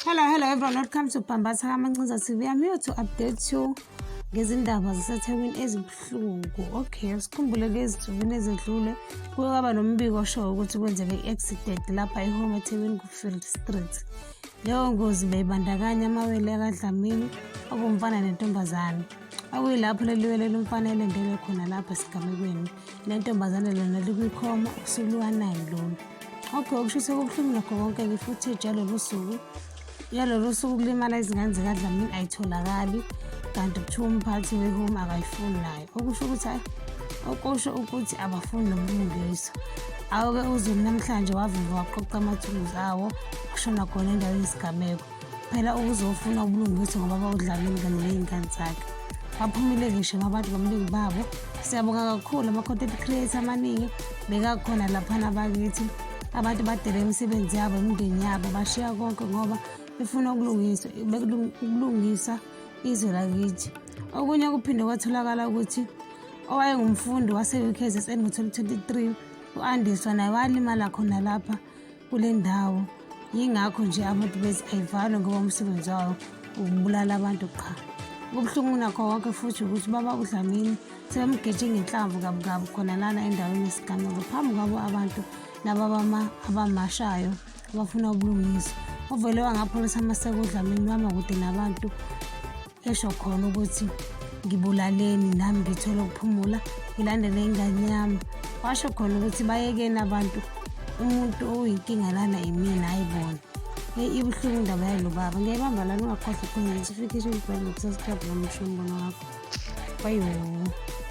Hello, hello everyone. Welcome to Bambatha Kamancinza TV. I'm here to update you ngezindaba zaseThekwini ezibuhlungu. Okay, sikhumbule ke ezinsukwini ezedlule kuye kwaba nombiko oshoyo ukuthi kwenzeke i-accident lapha e-home eThekwini ku-Field Street. Leyo ngozi beyibandakanya amawele akaDlamini okuwumfana nentombazane. Okuyilapho leli wele lomfana elendelwe khona lapha esigamekweni. Le ntombazane lona likwikhoma usuku luka-9 lolu. Okay, okusho ukuthi kubuhlungu nakho konke-ke i-footage yalolu suku yalolu suku kulimala izingane zikaDlamini ayitholakali kanti kuthiwa umphathi we-home akayifuni nayo, okusho ukuthi hhayi, okusho ukuthi abafuni nobulungiswa. Awu-ke uZulu namhlanje wavuka waqoqa amathuluzi awo kushona khona endaweni yesigameko phela ukuzofuna ubulungiswa ngoba bawuDlamini kanye ney'ngane zakhe. Baphumile ngisho abantu ngobuningi babo. Siyabonga kakhulu ama-content creator amaningi bekakhona laphana bakithi. Abantu badele imisebenzi yabo, imindeni yabo, bashiya konke ngoba befuna ukulungiswa ukulungisa izwe lakithi. Okunye kuphinde kwatholakala ukuthi owayengumfundi wase-UKZN ngo-2023 u-Andiswa naye walimala khona lapha kule ndawo. Yingakho nje abantu bethi ayivalwe ngoba umsebenzi wayo ukubulala abantu qha. Kubuhlungu nakho konke futhi ukuthi baba uDlamini sebemgeje ngenhlamvu kabi kabi khona lana endaweni yesigameko phambi kwabo abantu laba abamashayo abafuna ubulungiswa. Uvele wangapholisa amaseko uDlamini wama kude nabantu esho khona ukuthi ngibulaleni nami ngithole ukuphumula ngilandele ingane yami. Washo khona ukuthi bayekeni abantu, umuntu oyinkinga lana imina hhayi bona. Heyi, ibuhlungu indaba yalo baba. Ngiyayibamba lana, ungakhohlwa ukukhuluma notification bell nokusubscribe noma usho umbono wakho. Bye.